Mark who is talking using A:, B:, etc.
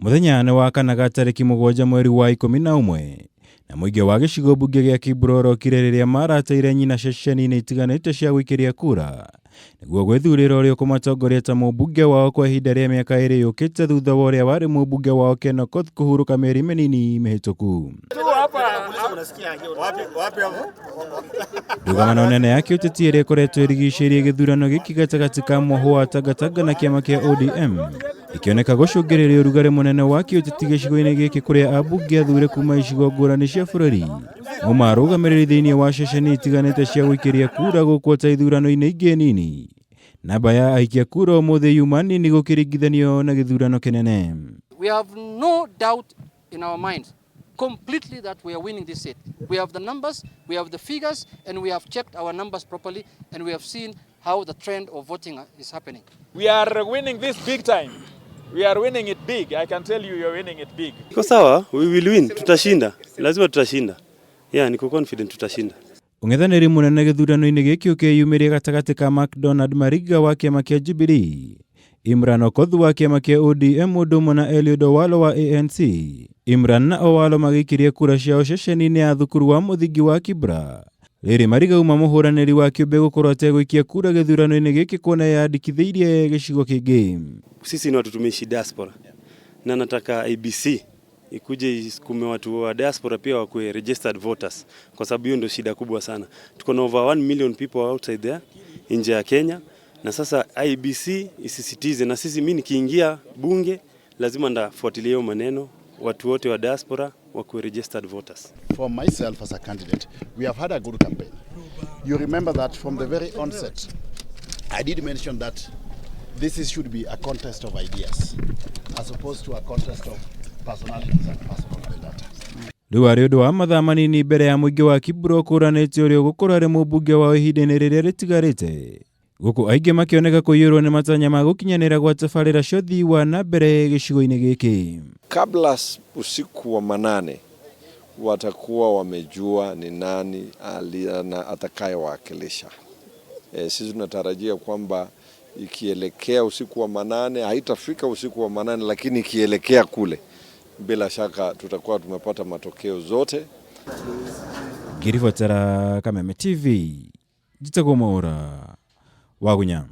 A: Mũthenya nĩ wa kana ga tarĩki 7 mweri wa 11 na mũingĩ wa gĩcigo mbunge gĩa Kibra ũrokire rĩrĩa marateire nyina ceceni-inĩ itiganĩte cia gũikĩria kura nĩguo gwĩthurĩra ũrĩa ũkũmatongoria ta mũmbunge wao kwa ihinda rĩa mĩaka 2 yũkĩte thutha wa ũrĩa warĩ mũmbunge wao Ken Okoth kũhurũka mĩeri mĩnini mĩhĩtũku. Ndũgamano nene ya kĩũteti ĩrĩa ĩkoretwo ĩrigicĩirie gĩthurano gĩkĩ gatagatĩ ka mũhũ wa Tangatanga na kĩama kĩa ODM ĩkĩoneka gũcũngĩrĩria ũrugarĩ mũnene wa kĩũteti gĩcigo-inĩ gĩkĩ kũrĩa ambunge athure kuma icigo ngũrani cia bũrũri no marũgamĩrĩri thĩinĩ wa ceceni itiganĩte cia gũikĩria kura gũkũ ta ithurano-inĩ ingĩ nini. Namba ya aikia kura ũmũthĩ yuma nini gũkĩringithanio na gĩthurano kĩnene.
B: We have no doubt in our minds completely that we are winning this seat. We have the numbers, we have the figures, and we have checked our numbers properly, and we have seen how the trend of voting is happening.
C: We are winning this big time. We are winning it big. I can tell you you're winning it big.
D: Iko sawa, we will win. Tutashinda. Lazima tutashinda. Yeah, niko confident tutashinda.
A: Ũng'ethanĩri mũnene gĩthurano-inĩ gĩkĩ ũkĩyumĩria gatagatĩ ka McDonald Mariga wa kĩama kĩa Jubilee, Imran Okoth wa kĩama kĩa ODM ũndũ ũmwe na Eliud Owalo wa ANC. Imran na Owalo magĩikirie kura ciao ceceni-inĩ ya thukuru wa mũthingi wa Kibra. Rĩrĩ Mariga uma mũhũranĩri wa kĩũmbe gũkorwo ategũikia kura gĩthurano-inĩ gĩkĩ kuona yandĩkithĩirie gĩcigo kĩngĩ.
D: Sisi ni watu tumeishi diaspora na nataka IEBC ikuje isukume watu wa diaspora pia wakuwe registered voters, kwa sababu hiyo ndio shida kubwa sana. Tuko na over 1 million people outside there nje ya Kenya, na sasa IEBC isisitize, na sisi, mimi nikiingia bunge lazima ndafuatilia hiyo maneno, watu wote wa diaspora wakuwe registered voters.
E: For myself as a candidate, we have had a good campaign. You remember that from the very onset, I did mention that this should be a contest of ideas as opposed to a contest of personalities and personal vendetta.
A: Rĩu arĩ ũndũ wa mathaa manini mbere ya mũingĩ wa Kibra ũkũranĩte ũrĩa ũgũkorwo arĩ mũmbunge wao ihinda-inĩ rĩrĩa rĩtigarĩte, gũkũ aingĩ makĩoneka kũiyũrwo nĩ matanya ma gũkinyanĩra gwa tabarĩra cia ũthii wa na mbere gĩcigo-inĩ gĩkĩ.
F: Kabla usiku wa manane watakuwa wamejua ni nani atakayewakilisha. Sisi tunatarajia kwamba ikielekea usiku wa manane, haitafika usiku wa manane, lakini ikielekea kule, bila shaka tutakuwa tumepata matokeo zote.
A: Ngĩribotera Kameme TV, njĩtagwo Mwaũra wa Gunya.